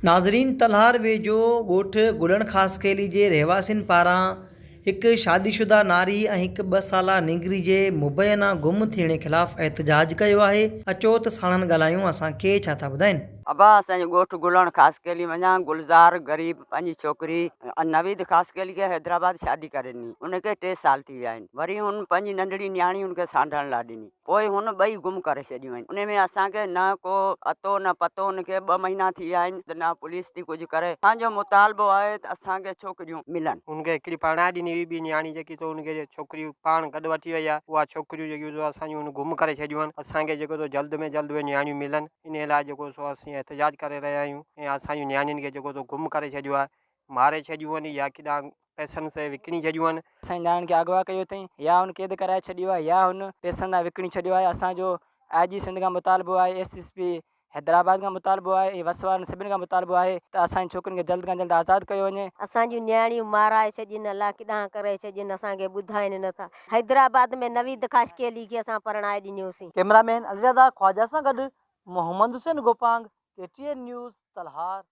ناظرين تلهار ويجهو ڳوٺ گلڻ خاصخيلي جي رهواسين پاران هڪ شادي شده ناري ۽ هڪ ٻه سالا نينگري جي مبينا گم ٿيڻ خلاف احتجاج ڪيو آهي اچو ته ساڻن ڳالهايون اسان کي ڇا ٿا ٻڌائين. ابا اسان جي ڳوٺ گلڻ خاصخيلي منجهان گلزار غريب پنهنجي ڇوڪري نويد خاصخيلي کي حيدرآباد شادي ڪري ڏني ان کي ٽي سال ٿي ويا آهن وري هن پنهنجي ننڍڙي نياڻي ان کي سانڍڻ لاء ڏني. پوء هن ٻئي گم ڪري ڇڏيون آهن. انهي ۾ اسان کي نه ڪو اتو نه پتو ان کي ٻه مهينا ٿي ويا آهن ته نه پوليس ٿي ڪجهه ڪري. اسان جو مطالبو آهي ته اسان کي ڇوڪريون ملن. هن کي هڪڙي پرڻائي ڏني هئي ٻي نياڻي جيڪي سو هن کي ڇوڪري پاڻ گڏ وٺي وئي آهي اها ڇوڪريون جيڪيون سو اسان جون هن گم ڪري ڇڏيون آهن اسان کي جيڪو سو جلد ۾ جلد اهي نياڻيون ملن انهي لاء جيڪو سو اسين احتجاج ڪري رهيا آهيون ۽ اسان جون نياڻين کي جيڪو سو گم ڪري ڇڏيو آهي ماري ڇڏيون آهن يا ڪيڏانهن پئسن سين وڪڻي ڇڏيون آهن. اسان جي نياڻين کي اغوا ڪيو اٿئين يا هن قيد ڪرائي ڇڏيو آهي يا هن پئسن لاء وڪڻي ڇڏيو آهي اسان جو آء جي سنڌ کان مطالبو آهي ايس ايس پي حيدرآباد کان مطالبو آهي ۽ وس وارن سڀني کان مطالبو آهي ته اسان جي ڇوڪرين کي جلد کان جلد آزاد ڪيو وڃي. اسان جون نياڻيون مارائي ڇڏين الا ڪيڏانهن ڪري ڇڏين اسان کي ٻڌائين نه ٿا حيدرآباد ۾ نويد خاصخيلي کي اسان پرڻائي ڏنيوسين. ڪئميرا مين علي رضا خواجه سان گڏ Muhammad Hussain Gopang, K T N news, Talhar.